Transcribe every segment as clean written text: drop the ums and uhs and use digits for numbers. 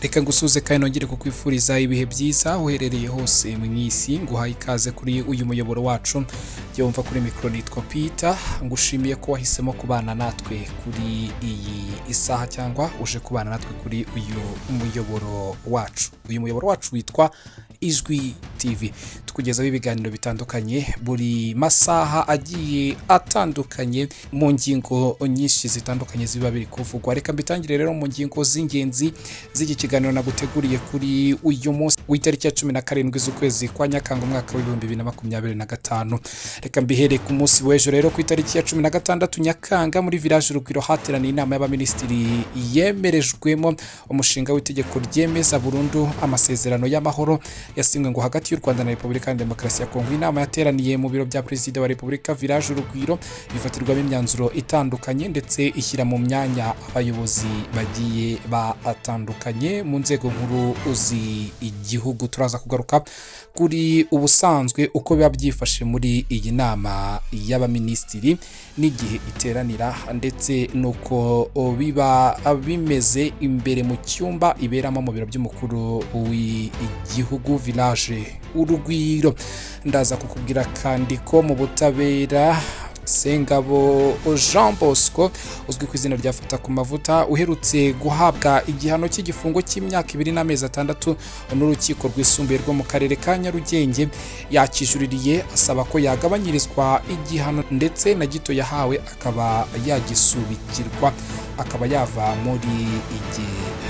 Reka ngusuze kandi nongere kukwifuriza ibihe byiza aho uherereye hose mu isi. Nguhaye ikaze kuri uyu muyoboro wacu. Jya wumva kuri mikoro nitwa Peter. Ngushimiye ko wahisemo kubana natwe kuri iyi isaha cyangwa uje kubana natwe kuri uyu muyoboro wacu. Uyu muyoboro wacu witwa Ijwi TV. Tukugezaho ibiganiro bitandukanye buri masaha agiye atandukanye mu ngingo nyinshi zitandukanye ziba biri kuvugwa. Reka mbitangire rero mu ngingo z'ingenzi z'iki kiganiro naguteguriye kuri uyu munsi w'itariki ya 17 z'ukwezi kwa Nyakanga, umwaka wa 2025. Reka mbihere ku munsi w'ejo rero. Ku itariki ya 16 Nyakanga, muri Village Urugwiro hateraniye inama y'abaminisitiri yemerejwemo umushinga w'itegeko ryemeza burundu amasezerano y'amahoro yasinywe ngo hagati y'u Rwanda na Repubulika ya Demokarasi ya Kongo. Inama yateraniye mu biro bya Perezida wa Repubulika, Village Urugwiro, ifatirwamo imyanzuro itandukanye ndetse ishyira mu myanya abayobozi bagiye batandukanye mu nzego nkuru z'igihugu. Turaza kugaruka kuri ubusanzwe uko biba byifashe muri iyi nama y'abaminisitiri n'igihe iteranira, ndetse n'uko biba bimeze imbere mu cyumba iberamo mu biro by'umukuru w'igihugu, Village Urugwiro. Ndaza kukubwira kandi ko mu butabera, Sengabo Jean Bosco uzwi ku izina rya Fata ku Mavuta, uherutse guhabwa igihano cy'igifungo cy'imyaka 2 n'amezi 6 n'urukiko rwisumbuye rwo mu karere ka Nyarugenge, yakijuririye asaba ko yagabanyirizwa igihano, ndetse na gito yahawe akaba yagisubikirwa, akaba yava muri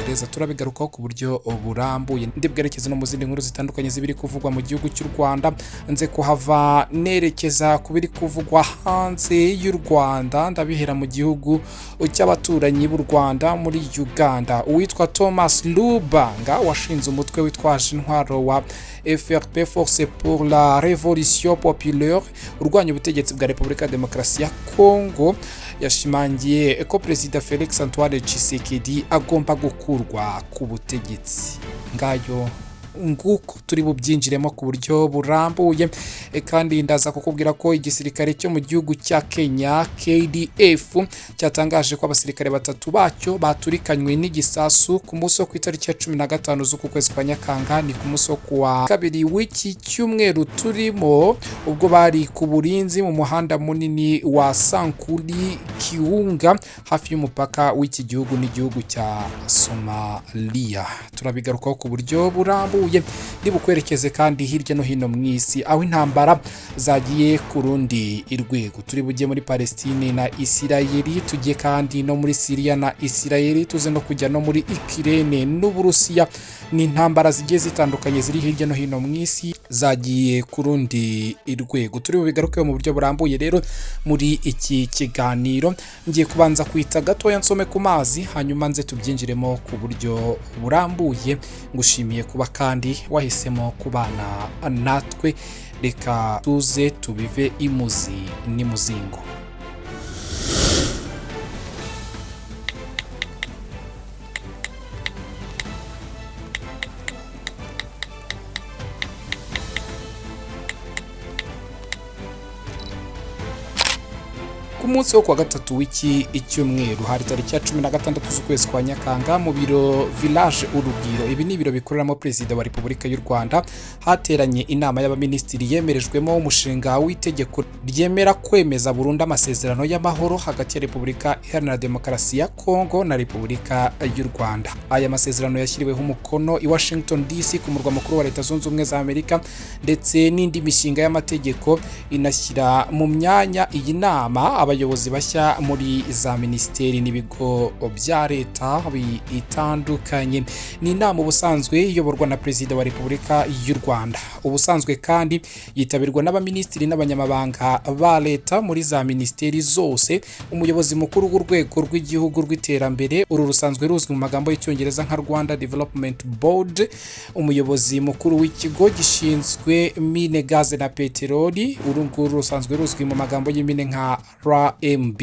gereza. Turabigarukaho ku buryo burambuye. Ndi bwerekeze no mu zindi nkuru zitandukanye zibiri kuvugwa mu gihugu cy'u Rwanda, nze kuhava nerekeza ku biri kuvugwa hanze y'u Rwanda. Ndabihera mu gihugu cy'abaturanyi b'u Rwanda, muri Uganda. Uwitwa Thomas Lubanga washinze umutwe witwaje intwaro wa FRP, Force pour la Révolution Populaire, urwanya ubutegetsi bwa Repubulika ya Demokarasi ya Congo, yashimangiye ko Perezida Felix Antoine Tshisekedi agomba gukurwa ku butegetsi. Ngayo nguko, turi bubyinjiremo ku buryo burambuye. Kandi ndaza kukubwira ko igisirikare cyo mu gihugu cya Kenya, KDF, cyatangaje ko abasirikare batatu bacyo baturikanywe n'igisasu ku munsi wo ku itariki ya 15 z'uku kwezi kwa Nyakanga, ni ku munsi wo kuwa kabiri w'iki cyumweru turimo, ubwo bari ku burinzi mu muhanda munini wa Sankuri Kiunga, hafi y'umupaka w'iki gihugu n'igihugu cya Somalia. Turabigarukaho ku buryo burambuye. Bukwerekeze kandi hirya no hino mu isi aho intambara zagiye ku rundi rwego. Turi bujye muri Palestine na Isirayeli, tujye kandi no muri Siriya na Isirayeli, tuze no kujya no muri Ikirene n'Uburusiya. Ni intambara zigiye zitandukanye ziri hirya no hino mu isi zagiye ku rundi rwego. Turi bubigarukeho mu buryo burambuye rero muri iki kiganiro. Ngiye kubanza kwita gatoya nsome ku mazi, hanyuma nze tubyinjiremo ku buryo burambuye. Ngushimiye kuba kandi wahisemo kubana natwe. Reka tuze tubive imuzi n'imuzingo. Ku munsi wo kuwa gatatu w'iki icyumweru, hari tariki ya 16 z'ukwezi kwa Nyakanga, mu biro Village Urugwiro, ibi ni ibiro bikoreramo Perezida wa Repubulika y'u Rwanda, hateranye inama y'abaminisitiri yemerejwemo umushinga w'itegeko ryemera kwemeza burundu amasezerano y'amahoro hagati ya Repubulika Iharanira Demokarasi ya Kongo na Repubulika y'u Rwanda. Aya masezerano yashyiriweho umukono i Washington DC, ku murwa mukuru wa Leta Zunze Ubumwe za Amerika, ndetse n'indi mishinga y'amategeko inashyira mu myanya iyi nama abayobozi bashya muri za minisiteri n'ibigo bya leta bitandukanye. Ni inama ubusanzwe iyoborwa na Perezida wa Repubulika y'u Rwanda. Ubusanzwe kandi yitabirwa n'abaminisitiri n'abanyamabanga ba leta muri za minisiteri zose, umuyobozi mukuru w'urwego rw'igihugu rw'iterambere, uru rusanzwe ruzwi mu magambo y'Icyongereza nka Rwanda Development Board, umuyobozi mukuru w'ikigo gishinzwe mine, gaze na peteroli, uru nguru rusanzwe ruzwi mu magambo y'impine nka RMB.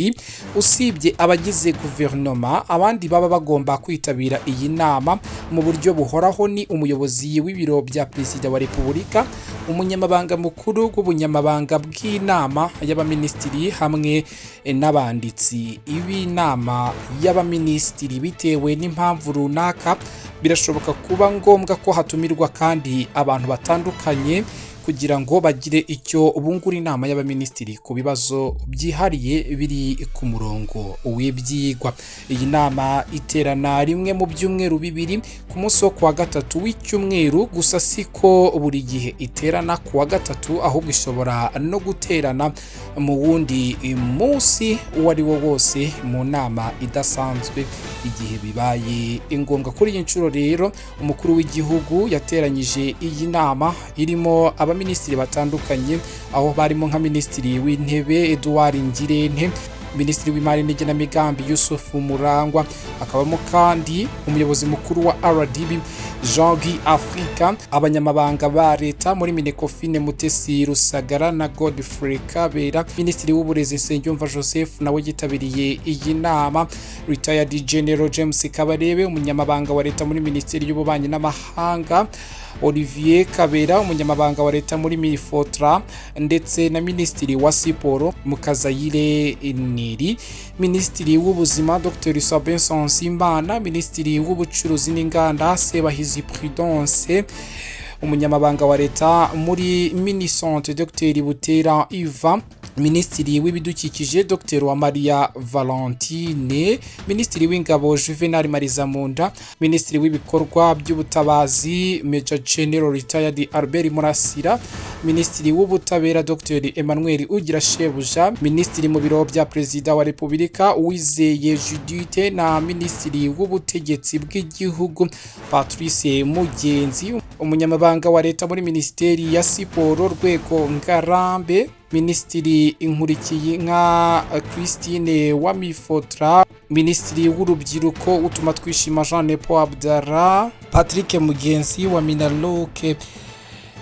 Usibye abagize guverinoma, abandi baba bagomba kwitabira iyi nama mu buryo buhoraho ni umuyobozi w'ibiro bya Perezida wa Repubulika, umunyamabanga mukuru w'ubunyamabanga bw'inama y'abaminisitiri hamwe n'abanditsi b'inama y'abaminisitiri. Bitewe n'impamvu runaka, birashoboka kuba ngombwa ko hatumirwa kandi abantu batandukanye kugira ngo bagire icyo bungura inama y'abaminisitiri ku bibazo byihariye biri ku murongo w'ibyigwa. Iyi nama iterana rimwe mu byumweru 2, ku munsi wo kuwa gatatu w'icyumweru. Gusa siko buri gihe iterana ku wa gatatu, ahubwo ishobora no guterana mu wundi munsi uwo ari wo wose mu nama idasanzwe, igihe bibaye ngombwa. Kuri iyi nshuro rero, umukuru w'igihugu yateranyije iyi nama irimo abaminisitiri batandukanye, aho barimo nka Minisitiri w'Intebe Edouard Ngirente, Minisitiri w'Imari n'igenamigambi Yusuf Murangwa, hakabamo kandi umuyobozi mukuru wa RDB Jean Guy Afrika, abanyamabanga ba leta muri MINECOFIN Mutesi Rusagara na Godfrey Kabera, Minisitiri w'Uburezi Nsengiyumva Joseph nawe yitabiriye iyi nama, Retired General James Kabarebe, umunyamabanga wa leta muri Minisiteri y'Ububanyi n'Amahanga, Olivier Kabera, umunyamabanga wa leta muri MIFOTRA, ndetse na Minisitiri wa Siporo Mukazayire Neri, Minisitiri w'Ubuzima Dr Sabin Nsanzimana, Minisitiri w'Ubucuruzi n'Inganda Sebahizi Prudence, umunyamabanga wa leta muri MINISANTE Dr Butera Ivan, Minisitiri w'Ibidukikije Dr Uwamariya Valentine, Minisitiri w'Ingabo Juvenal Marizamunda, Minisitiri w'Ibikorwa by'Ubutabazi Major General Retired Albert Murasira, Minisitiri w'Ubutabera Dr Emmanuel Ugirashebuja, Minisitiri mu biro bya Perezida wa Repubulika Uwizeye Judith na Minisitiri w'Ubutegetsi bw'Igihugu Patrice Mugenzi, umunyamabanga wa leta muri Minisiteri ya Siporo Rwego Ngarambe, Minisitiri Nkurikiyinka Christine wa MIFOTRA, Minisitiri w'Urubyiruko Utumatwishima Jean Nepo Abdallah, Patrick Mugenzi wa MINALOC,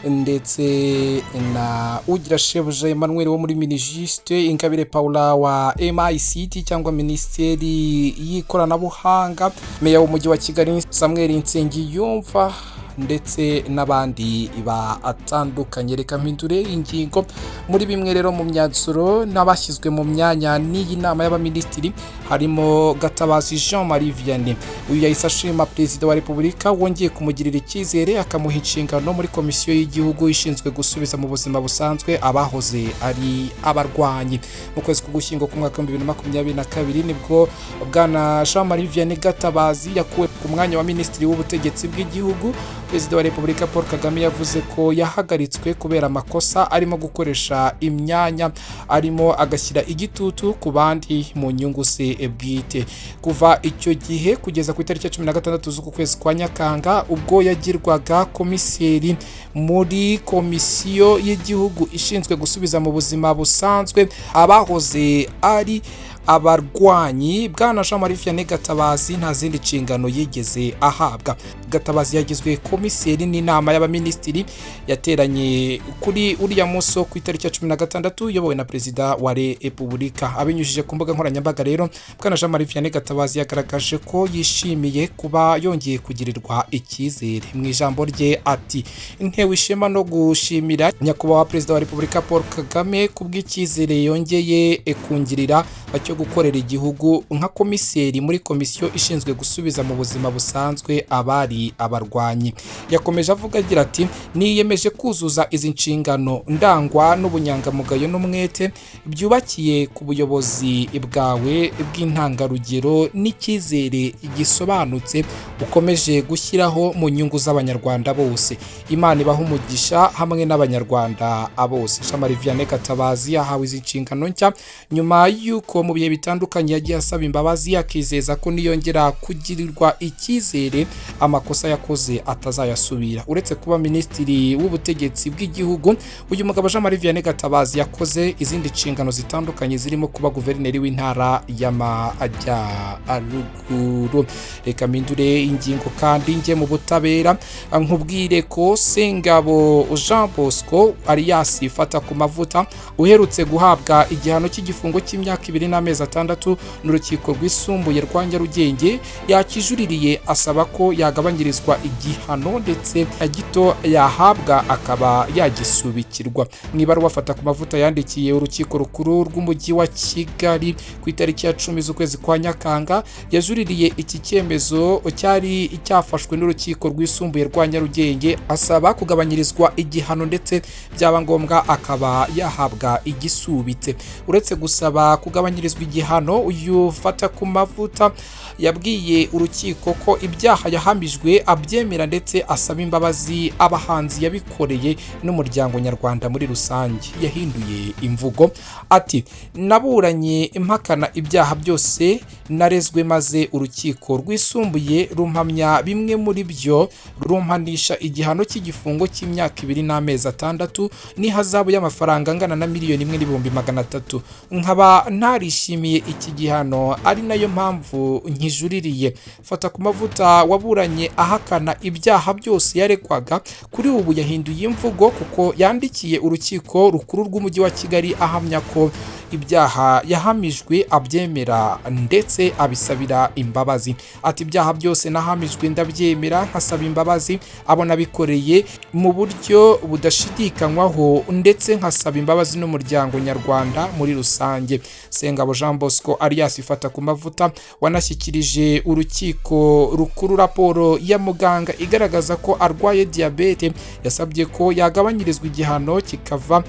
ndetse na Ugirashebuja Emmanuel wo muri MINIJUST, Ingabire Paula wa MICT cyangwa Minisiteri y'Ikoranabuhanga, Meya w'Umujyi wa Kigali Samuel Nsengiyumva, ndetse n'abandi batandukanye. Reka mpindure ingingo. Muri bimwe rero mu myanzuro n'abashyizwe mu myanya n'iyi nama y'abaminisitiri harimo Gatabazi Jean Marie Vianney. Uyu yahise ashima Perezida wa Repubulika wongeye kumugirira icyizere, akamuha inshingano muri Komisiyo y'Igihugu ishinzwe gusubiza mu buzima busanzwe abahoze ari abarwanyi. Mu kwezi k'Ugushyingo k'umwaka wa 2022 nibwo bwana Jean Marie Vianney Gatabazi yakuwe ku mwanya wa Minisitiri w'Ubutegetsi bw'Igihugu. Perezida wa Repubulika Paul Kagame yavuze ko yahagaritswe kubera amakosa arimo gukoresha imyanya arimo, agashyira igitutu ku bandi mu nyungu ze bwite. Kuva icyo gihe kugeza ku itariki ya 16 z'uku kwezi kwa Nyakanga, ubwo yagirwaga komiseri muri Komisiyo y'Igihugu ishinzwe gusubiza mu buzima busanzwe abahoze ari abarwanyi, bwana Jean Marie Vianney Gatabazi nta zindi nshingano yigeze ahabwa. Gatabazi yagizwe komiseri n'inama y'abaminisitiri yateranye kuri uriya munsi wo ku itariki ya 16, iyobowe na Perezida wa Repubulika. Abinyujije ku mbuga nkoranyambaga rero, bwana Jean Marie Vianney Gatabazi yagaragaje ko yishimiye kuba yongeye kugirirwa icyizere. Mu ijambo rye ati: "Ntewe ishema no gushimira Nyakubahwa Perezida wa Repubulika Paul Kagame kubw'icyizere yongeye kungirira cyo gukorera igihugu nka komiseri muri komisiyo ishinzwe gusubiza mu buzima busanzwe abari abarwanyi." Yakomeje avuga agira ati: "Niyemeje kuzuza izi nshingano ndangwa n'ubunyangamugayo n'umwete byubakiye ku buyobozi bwawe bw'intangarugero n'icyizere gisobanutse ukomeje gushyiraho mu nyungu z'Abanyarwanda bose. Imana ibaha umugisha hamwe n'Abanyarwanda bose." Jean Marie Vianney Gatabazi yahawe izi nshingano nshya nyuma y'uko mu bihe bihe bitandukanye yagiye asaba imbabazi, akizeza ko niyongera kugirirwa icyizere amakosa yakoze atazayasubira. Uretse kuba Minisitiri w'Ubutegetsi bw'Igihugu, uyu mugabo Jean Marie Vianney Gatabazi yakoze izindi nshingano zitandukanye zirimo kuba Guverineri w'Intara y'Amajyaruguru. Reka mpindure ingingo kandi njye mu butabera, nkubwire ko Sengabo Jean Bosco alias Fata ku Mavuta uherutse guhabwa igihano cy'igifungo cy'imyaka 2 n'amezi 6 n'Urukiko Rwisumbuye rwa Nyarugenge yakijuririye, asaba ko yagabanyirizwa igihano ndetse gito yahabwa akaba yagisubikirwa. Mu ibaruwa Fata ku Mavuta yandikiye Urukiko Rukuru rw'Umujyi wa Kigali ku itariki ya 10 z'ukwezi kwa Nyakanga, yajuririye iki cyemezo cyari cyafashwe n'Urukiko Rwisumbuye rwa Nyarugenge, asaba kugabanyirizwa igihano ndetse byaba ngombwa akaba yahabwa igisubitse. Uretse gusaba kugabanyirizwa igihano, uyu Fata ku Mavuta yabwiye urukiko ko ibyaha yahamijwe abyemera, ndetse asaba imbabazi abahanzi yabikoreye n'umuryango nyarwanda muri rusange. Yahinduye imvugo ati: "Naburanye impakana ibyaha byose narezwe, maze Urukiko Rwisumbuye rumpamya bimwe muri byo, rumpanisha igihano cy'igifungo cy'imyaka 2 n'amezi 6 n'ihazabu y'amafaranga angana na 1,300,000, nkaba ntarishimiye iki gihano, ari nayo mpamvu nkijuririye." Fata ku Mavuta waburanye ahakana ibyaha byose yaregwaga, kuri ubu yahinduye imvugo kuko yandikiye Urukiko Rukuru rw'Umujyi wa Kigali ahamya ko ibyaha yahamijwe abyemera ndetse abisabira imbabazi. Ati: "Ibyaha byose nahamijwe ndabyemera, nkasaba imbabazi abo nabikoreye mu buryo budashidikanywaho, ndetse nkasaba imbabazi n'umuryango nyarwanda muri rusange." Sengabo Jean Bosco alias Fata ku Mavuta wanashyikirije Urukiko Rukuru raporo ya muganga igaragaza ko arwaye diyabete, yasabye ko yagabanyirizwa igihano kikava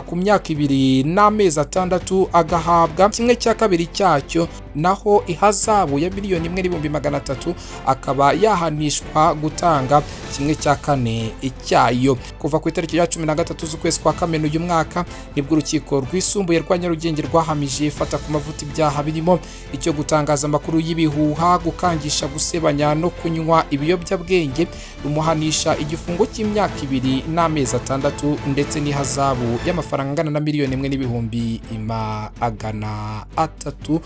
ku myaka 2 n'amezi 6 agahabwa kimwe cya kabiri cyacyo, naho ihazabu ya 1,300,000 akaba yahanishwa gutanga kimwe cya kane cyayo. Kuva ku itariki ya 13 z'ukwezi kwa Kamena uyu mwaka nibwo Urukiko Rwisumbuye rwa Nyarugenge rwahamije Fata ku Mavuta ibyaha birimo icyo gutangaza amakuru y'ibihuha, gukangisha gusebanya no kunywa ibiyobyabwenge, rumuhanisha igifungo cy'imyaka 2 n'amezi 6 ndetse n'ihazabu y'amafaranga angana na 1,300,000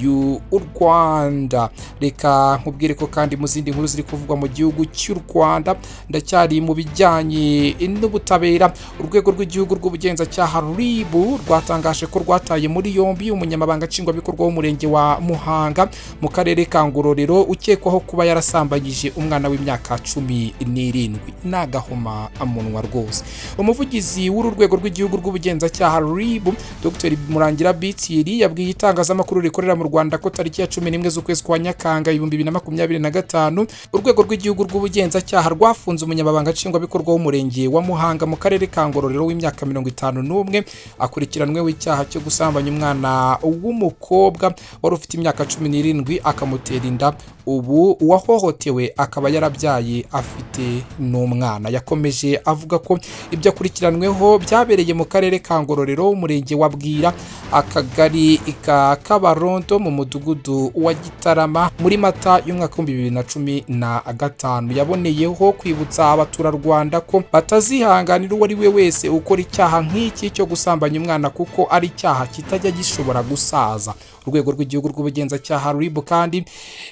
y'u Rwanda. Reka nkubwire ko kandi mu zindi nkuru ziri kuvugwa mu gihugu cy'u Rwanda, ndacyari mu bijyanye n'ubutabera, Urwego rw'Igihugu rw'Ubugenzacyaha RIB rwatangaje ko rwataye muri yombi umunyamabanga nshingwabikorwa w'Umurenge wa Muhanga mu Karere ka Ngororero ukekwaho kuba yarasambanyije umwana w'imyaka 17. Ni agahomamunwa rwose. Umuvugizi w'uru rwego rw'Igihugu rw'Ubugenzacyaha RIB, Dr Murangira Bitiri, yabwiye itangazamakuru rikorera mu Rwanda ko tariki ya 11 z'ukwezi kwa Nyakanga 2025 Urwego rw'Igihugu rw'Ubugenzacyaha rwafunze umunyamabanga nshingwabikorwa w'Umurenge wa Muhanga mu Karere ka Ngororero w'imyaka 51, akurikiranweho icyaha cyo gusambanya umwana w'umukobwa wari ufite imyaka 17 akamutera inda, ubu uwahohotewe akaba yarabyaye afite n'umwana. Yakomeje avuga ko ibyo akurikiranweho byabereye mu Karere ka Ngororero, Umurenge wa Bwira, Akagari ka Kabarondo, mu Mudugudu wa Gitarama, muri Mata y'umwaka w'2015. Yaboneyeho kwibutsa abaturarwanda ko batazihanganira uwo ari we wese ukora icyaha nk'iki cyo gusambanya umwana, kuko ari icyaha kitajya gishobora gusaza. Urwego rw'Igihugu rw'Ubugenzacyaha RIB kandi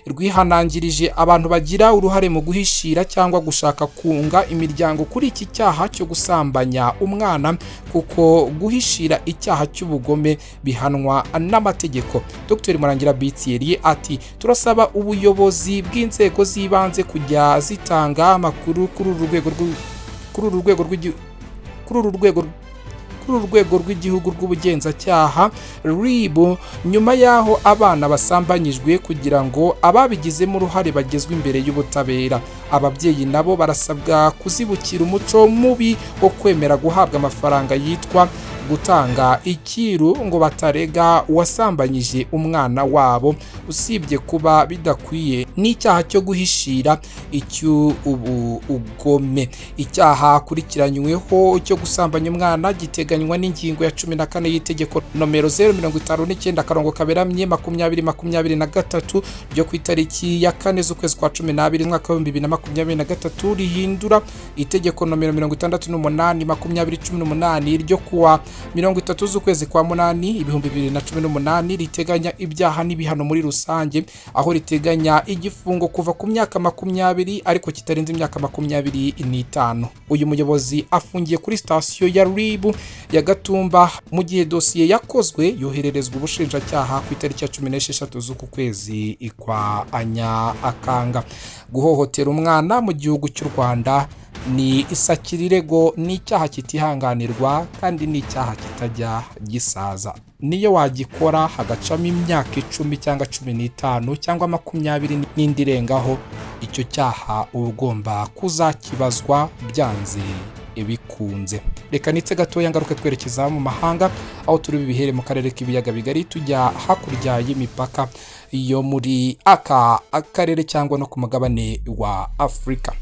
rwihanangirije abantu bagira uruhare mu guhishira cyangwa gushaka kunga imiryango kuri iki cyaha cyo gusambanya umwana, kuko guhishira icyaha cy'ubugome bihanwa n'amategeko. Dr Murangira Bitiyeri ati: "Turasaba ubuyobozi bw'inzego z'ibanze kujya zitanga amakuru kuri uru rwego rw'Igihugu rw'Ubugenzacyaha RIB nyuma y'aho abana basambanyijwe, kugira ngo ababigizemo uruhare bagezwe imbere y'ubutabera. Ababyeyi nabo barasabwa kuzibukira umuco mubi wo kwemera guhabwa amafaranga yitwa gutanga icyiru ngo batarega uwasambanyije umwana wabo. Usibye kuba bidakwiye, n'icyaha cyo guhishira icy'ubugome. Icyaha akurikiranyweho cyo gusambanya umwana giteganywa n'ingingo ya 14 y'itegeko nomero 059/2023 ryo ku itariki ya 4 z'ukwezi kwa 12 umwaka wa 2023, rihindura itegeko nomero 68/2018 ryo kuwa 30 z'ukwezi kwa 8 2018, riteganya ibyaha n'ibihano muri rusange, aho riteganya igifungo kuva ku myaka 20 ariko kitarenze imyaka 25. Uyu muyobozi afungiye kuri sitasiyo ya RIB ya Gatumba mu gihe dosiye yakozwe yohererezwa ubushinjacyaha ku itariki ya 16 z'uku kwezi kwa Nyakanga. Guhohotera umwana mu gihugu cy'u Rwanda ni isakirirego, ni icyaha kitihanganirwa kandi ni icyaha kitajya gisaza. Niyo wagikora hagacamo imyaka 10 cyangwa 15 cyangwa 20 n'indi irengaho, icyo cyaha uba ugomba kuzakibazwa byanze bikunze. Reka nitse gatoya ngaruke twerekeza mu mahanga, aho turi bihere mu karere k'ibiyaga bigari, tujya hakurya y'imipaka yo muri aka akarere cyangwa no ku mugabane wa Afurika.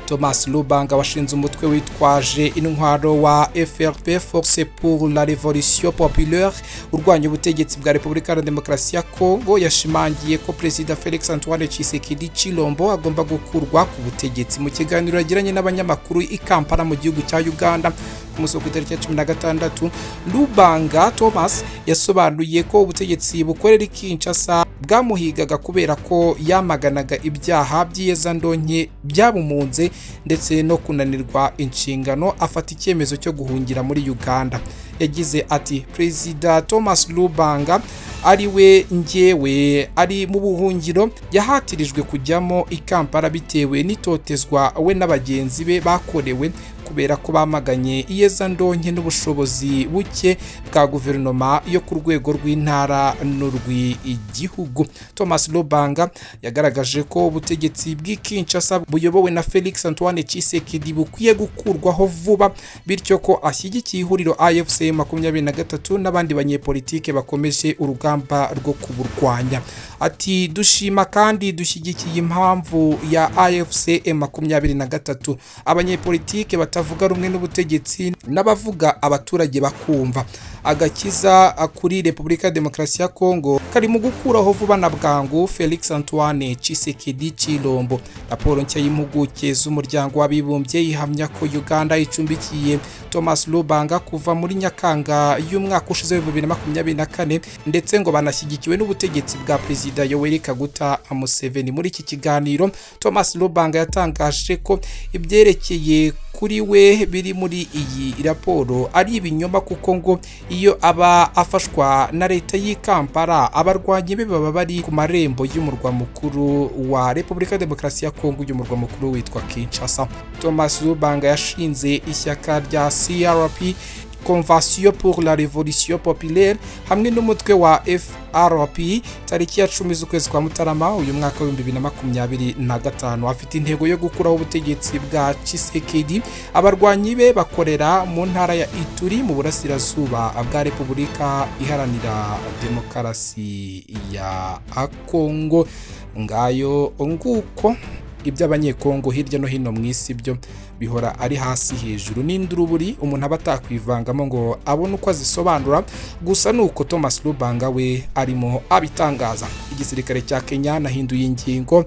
Thomas Lubanga washinze umutwe witwaje intwaro wa FRP, Force pour la Révolution Populaire, urwanya ubutegetsi bwa Repubulika ya Demokarasi ya Kongo, yashimangiye ko Perezida Felix Antoine Tshisekedi Tshilombo agomba gukurwa ku butegetsi. Mu kiganiro yagiranye n'abanyamakuru i Kampala mu gihugu cya Uganda ku munsi wo ku itariki ya 16, Lubanga Thomas yasobanuye ko ubutegetsi bukorera i Kinshasa bwamuhigaga kubera ko yamaganaga ibyaha by'iyezandonke byabumunze ndetse no kunanirwa inshingano, afata icyemezo cyo guhungira muri Uganda. Yagize ati: "Perezida Thomas Lubanga, ari we njyewe, ari mu buhungiro yahatirijwe kujyamo i Kampala bitewe n'itotezwa we n'abagenzi be bakorewe kubera ko bamaganye iyezandonke n'ubushobozi buke bwa guverinoma yo ku rwego rw'intara n'urw'igihugu." Thomas Lubanga yagaragaje ko ubutegetsi bw'i Kinshasa buyobowe na Felix Antoine Tshisekedi bukwiye gukurwaho vuba, bityo ko ashyigikiye ihuriro AFC 23 n'abandi banyepolitike bakomeje urugamba rwo kuburwanya. Ati: "Dushima kandi dushyigikiye impamvu ya AFC 23, abanyepolitike batavuga rumwe n'ubutegetsi n'abavuga abaturage bakumva. Agakiza kuri Repubulika ya Demokarasi ya Kongo kari mu gukuraho vuba na bwangu Felix Antoine Tshisekedi Tshilombo." Raporo nshya y'impuguke z'umuryango w'abibumbye ihamya ko Uganda icumbikiye Thomas Lubanga kuva muri Nyakanga y'umwaka ushize 2024, ndetse ngo banashyigikiwe n'ubutegetsi bwa Perezida Yoweri Kaguta Museveni. Muri iki kiganiro, Thomas Lubanga yatangaje ko ibyerekeye kuri we biri muri iyi raporo ari ibinyoma, kuko ngo iyo aba afashwa na leta y'i Kampala, abarwanyi be baba bari ku marembo y'umurwa mukuru wa Repubulika ya Demokarasi ya Kongo, uyu murwa mukuru witwa Kinshasa. Thomas Lubanga yashinze ishyaka rya CRP, Convention pour la Révolution Populaire, hamwe n'umutwe wa FRP tariki ya 10 z'ukwezi kwa Mutarama uyu mwaka wa 2025. Afite intego yo gukuraho ubutegetsi bwa Tshisekedi. Abarwanyi be bakorera mu ntara ya Ituri mu burasirazuba bwa Repubulika Iharanira Demokarasi ya Kongo. Ngayo nguko iby'Abanyekongo hirya no hino mu isi byo bihora ari hasi hejuru n'induruburi, umuntu aba atakwivangamo ngo abone uko azisobanura. Gusa nuko Thomas Lubanga we arimo abitangaza. Igisirikare cya Kenya, nahinduye ingingo,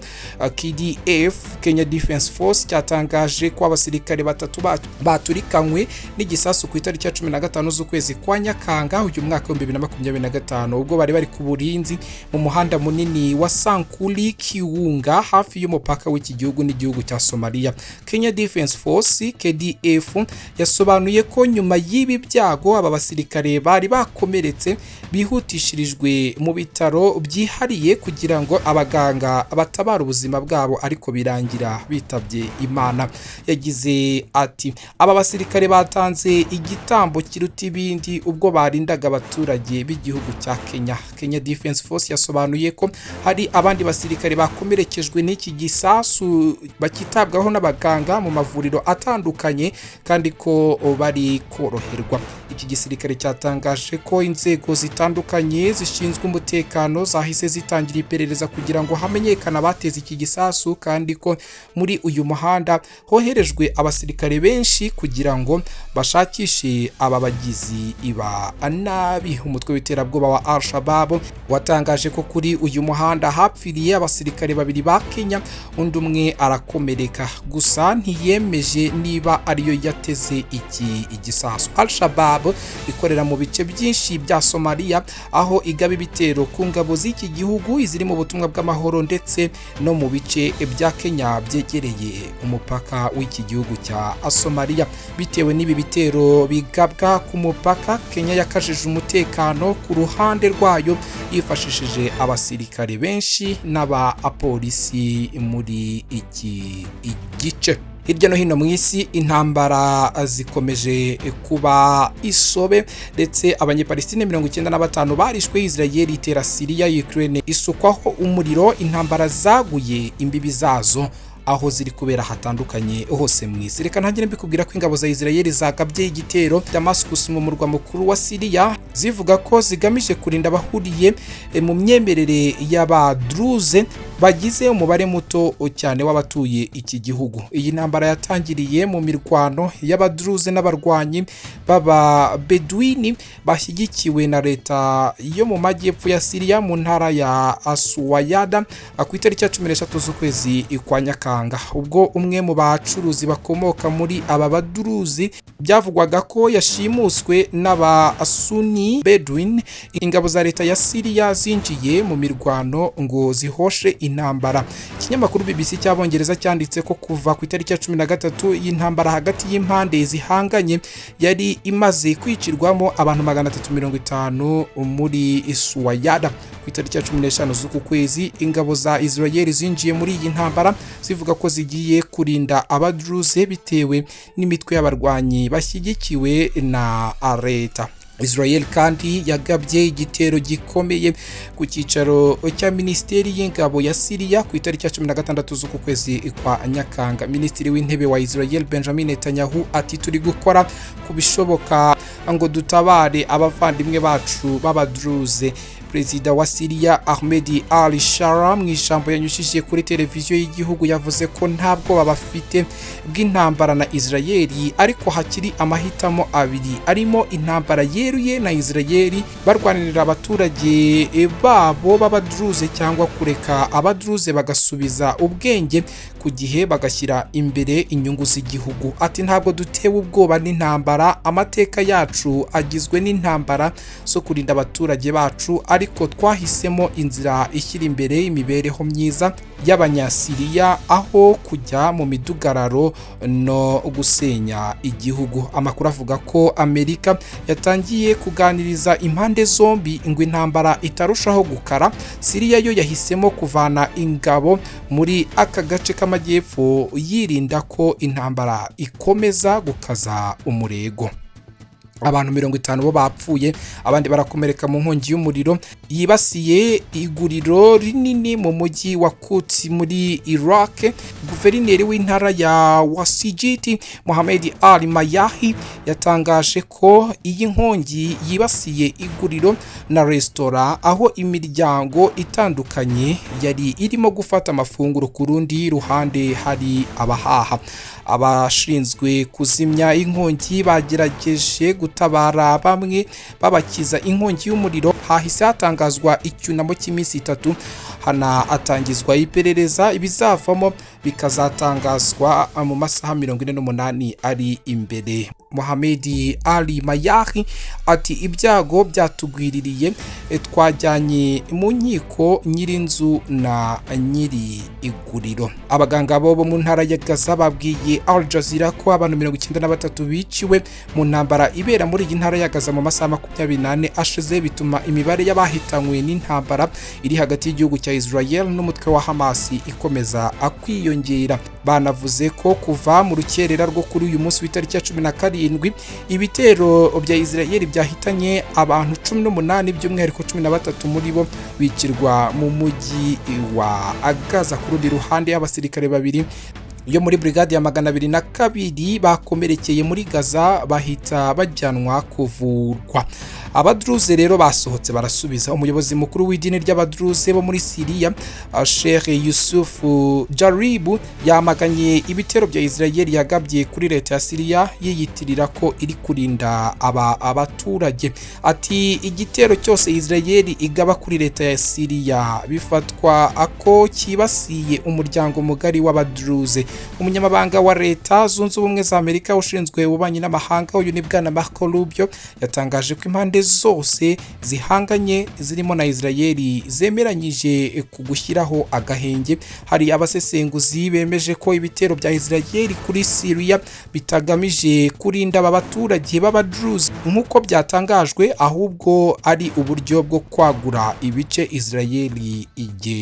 KDF, Kenya Defense Force, cyatangaje ko abasirikare batatu baturikanywe n'igisasu ku itariki ya 15 z'ukwezi kwa Nyakanga uyu mwaka wa 2025, ubwo bari bari ku burinzi mu muhanda munini wa Sankuli Kiwunga hafi y'umupaka. w'iki gihugu n'igihugu cya Somalia. Kenya Defence Force, KDF, yasobanuye ko nyuma y'ibi byago aba basirikare bari bakomeretse bihutishirijwe mu bitaro byihariye kugira ngo abaganga batabare ubuzima bwabo, ariko birangira bitabye Imana. Yagize ati: "Aba basirikare batanze igitambo kiruta ibindi ubwo barindaga abaturage b'igihugu cya Kenya." Kenya Defence Force yasobanuye ko hari abandi basirikare bakomerekejwe n'iki gisasu bakitabwaho n'abaganga mu mavuriro atandukanye kandi ko bari koroherwa. Iki gisirikare cyatangaje ko inzego zitandukanye zishinzwe umutekano zahise zitangira iperereza kugira ngo hamenyekane abateze iki gisasu, kandi ko muri uyu muhanda hoherejwe abasirikare benshi kugira ngo bashakishe aba bagizi ba nabi. Umutwe w'iterabwoba wa Al Shabaab watangaje ko kuri uyu muhanda hapfiriye abasirikare babiri ba Kenya, undi umwe arakomereka, gusa ntiyemeje niba ariyo yateze iki igisasu. Al Shabaab ikorera mu bice byinshi bya Somalia, aho igaba ibitero ku ngabo z'iki gihugu iziri mu butumwa bw'amahoro ndetse no mu bice bya Kenya byegereye umupaka w'iki gihugu cya Somalia. Bitewe n'ibi bitero bigabwa ku mupaka, Kenya yakajije umutekano ku ruhande rwayo yifashishije abasirikare benshi n'abapolisi muri iki gice. Hirya no hino mu isi intambara zikomeje kuba isobe, ndetse Abanyepalestine 95 barishwe, Israel itera Siriya, Ukraine isukwaho umuriro. Intambara zaguye imbibi zazo aho ziri kubera hatandukanye hose mu isi. Reka ntangire mbikubwira ko ingabo za Israel zagabye igitero Damascus, mu murwa mukuru wa Syria, zivuga ko zigamije kurinda abahuriye mu myemerere y'Abadruze bagize umubare muto cyane w'abatuye iki gihugu. Iyi ntambara yatangiriye mu mirwano y'Abadruze n'abarwanyi b'Aba Bedouini bashyigikiwe na leta yo mu majyepfo ya Syria mu ntara ya Suwayada ku itariki ya 13 z'ukwezi kwa Nyakanga, ubwo umwe mu bacuruzi bakomoka muri aba Badruzi byavugwaga ko yashimuswe n'Abasuni Bedouin. Ingabo za leta ya Syria zinjiye mu mirwano ngo zihoshe intambara. Ikinyamakuru BBC cy'Abongereza cyanditse ko kuva ku itariki ya 13 y'intambara hagati y'impande zihanganye yari imaze kwicirwamo abantu 350 muri Suwayada. Ku itariki ya 15 z'uku kwezi, ingabo za Israel zinjiye muri iyi ntambara zivuga ko zigiye kurinda Abadruze bitewe n'imitwe y'abarwanyi bashyigikiwe na leta. Israel kandi yagabye igitero gikomeye ku cyicaro cya Minisiteri y'Ingabo ya Syria ku itariki ya 16 z'uku kwezi kwa Nyakanga. Minisitiri w'Intebe wa Israel, Benjamin Netanyahu, ati: "Turi gukora ku bishoboka ngo dutabare abavandimwe bacu b'Abadruze." Perezida wa Syria, Ahmed Al Shara, mu ijambo yanyujije kuri televiziyo y'igihugu yavuze ko nta bwoba bafite bw'intambara na Israel, ariko hakiri amahitamo abiri arimo intambara yeruye na Israel barwanirira abaturage babo b'Abadruze, cyangwa kureka Abadruze bagasubiza ubwenge ku gihe bagashyira imbere inyungu z'igihugu. Ati: "Ntabwo dutewe ubwoba n'intambara. Amateka yacu agizwe n'intambara zo kurinda abaturage bacu, ariko twahisemo inzira ishyira imbere imibereho myiza y'Abanyasiriya aho kujya mu midugararo no gusenya igihugu." Amakuru avuga ko Amerika yatangiye kuganiriza impande zombi ngo intambara itarushaho gukara. Siriya yo yahisemo kuvana ingabo muri aka gace k'amajyepfo yirinda ko intambara ikomeza gukaza umurego. Abantu 50 bo bapfuye, abandi barakomereka mu nkongi y'umuriro yibasiye iguriro rinini mu mujyi wa Kut muri Iraq. Guverineri w'intara ya Wasijiti, Mohamed Ali Mayahi, yatangaje ko iyi nkongi yibasiye iguriro na resitora, aho imiryango itandukanye yari irimo gufata amafunguro, ku rundi ruhande hari abahaha. Abashinzwe kuzimya inkongi bagerageje gutabara bamwe babakiza inkongi y'umuriro. Hahise hatangazwa icyunamo cy'iminsi 3, hanatangizwa iperereza, ibizavamo bikazatangazwa mu masaha 48 ari imbere. Mohamed Ali Mayahi ati: "Ibyago byatugwiririye, twajyanye mu nkiko nyir'inzu na nyiri iguriro." Abaganga bo mu ntara ya Gaza babwiye Al Jazeera ko abantu 93 biciwe mu ntambara ibera muri iyi ntara ya Gaza mu masaha 24 ashize, bituma imibare y'abahitanywe n'intambara iri hagati y'igihugu cya Israel n'umutwe wa Hamas ikomeza kwiyongera. Banavuze ko kuva mu rukerera rwo kuri uyu munsi w'itariki ya 17, ibitero bya Israel byahitanye abantu 18, by'umwihariko 13 muri bo bicirwa mu mujyi wa Gaza. Ku rundi ruhande, abasirikare babiri yo muri brigade ya 202 bakomerekeye muri Gaza, bahita bajyanwa kuvurwa. Abadruze rero basohotse barasubiza. Umuyobozi mukuru w'idini ry'Abadruze bo muri Siriya, Sheikh Yusuf Jaribu, yamaganye ibitero bya Israel yagabye kuri leta ya Siriya yiyitirira ko iri kurinda aba abaturage. Ati: "Igitero cyose Israel igaba kuri leta ya Siriya bifatwa ako kibasiye umuryango mugari w'Abadruze." Umunyamabanga wa Leta Zunze Ubumwe za Amerika ushinzwe ububanyi n'amahanga, uyu ni bwana Marco Rubio, yatangaje ko impande zose zihanganye zirimo na Israel zemeranyije ku gushyiraho agahenge. Hari abasesenguzi bemeje ko ibitero bya Israel kuri Syria bitagamije kurinda aba baturage b'Abadruze nk'uko byatangajwe, ahubwo ari uburyo bwo kwagura ibice Israel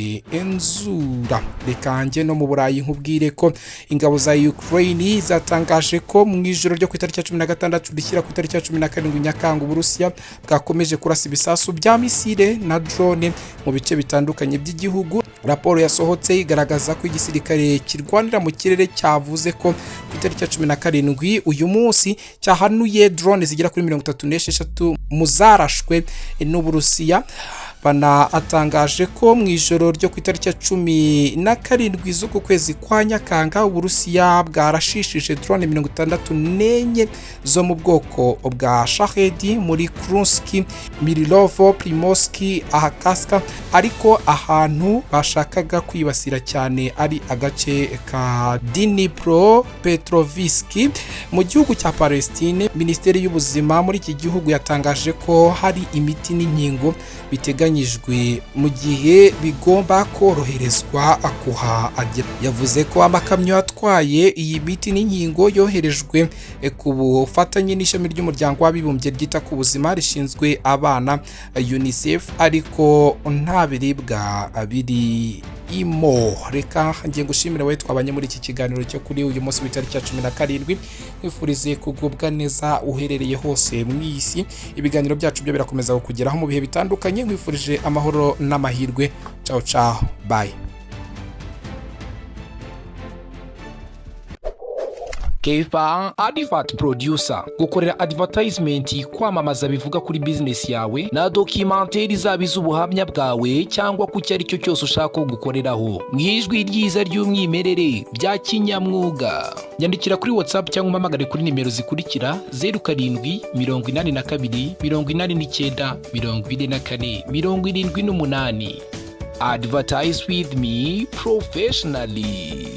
igenzura. Reka njye no mu Burayi, nkubwire ko ingabo za Ukraine zatangaje ko mu ijoro ryo ku itariki ya 16 rishyira ku itariki ya 17 Nyakanga, Uburusiya bwakomeje kurasa ibisasu bya misile na drone mu bice bitandukanye by'igihugu. Raporo yasohotse igaragaza ko igisirikare kirwanira mu kirere cyavuze ko ku itariki ya 17, uyu munsi, cyahanuye drone zigera kuri 36 mu zarashwe n'Uburusiya. Banatangaje ko mu ijoro ryo ku itariki ya 17 z'uku kwezi kwa Nyakanga, Uburusiya bwarashishije drone 64 zo mu bwoko bwa Shahed muri Kursk, Millerovo, Primorsk, Ahakaska, ariko ahantu bashakaga kwibasira cyane ari agace ka Dnipro Petrovsk. Mu gihugu cya Palestine, Minisiteri y'Ubuzima muri iki gihugu yatangaje ko hari imiti n'inkingo biteganyijwe mu gihe bigomba koroherezwa kuhagera. Yavuze ko amakamyo atwaye iyi miti n'inkingo yoherejwe ku bufatanye n'ishami ry'Umuryango w'Abibumbye ryita ku buzima rishinzwe abana, UNICEF, ariko nta biribwa biri imo. Reka ngiye gushimira wowe twabanye muri iki kiganiro cyo kuri uyu munsi w'itariki ya 17, nkwifurize kugubwa neza uherereye hose mu isi. Ibiganiro byacu byo birakomeza kukugeraho mu bihe bitandukanye. Nkwifurije amahoro n'amahirwe. Ciao ciao, bye. Kefa Advert Producer gukorera advertisement, kwamamaza bivuga kuri business yawe na documentaire, zaba iz'ubuhamya bwawe cyangwa ku cyo ari cyo cyose ushaka ko gukoreraho mu ijwi ryiza ry'umwimerere bya kinyamwuga. Nyandikira kuri WhatsApp cyangwa umpamagare kuri nimero zikurikira: 0782894478. Advertise with me professionally.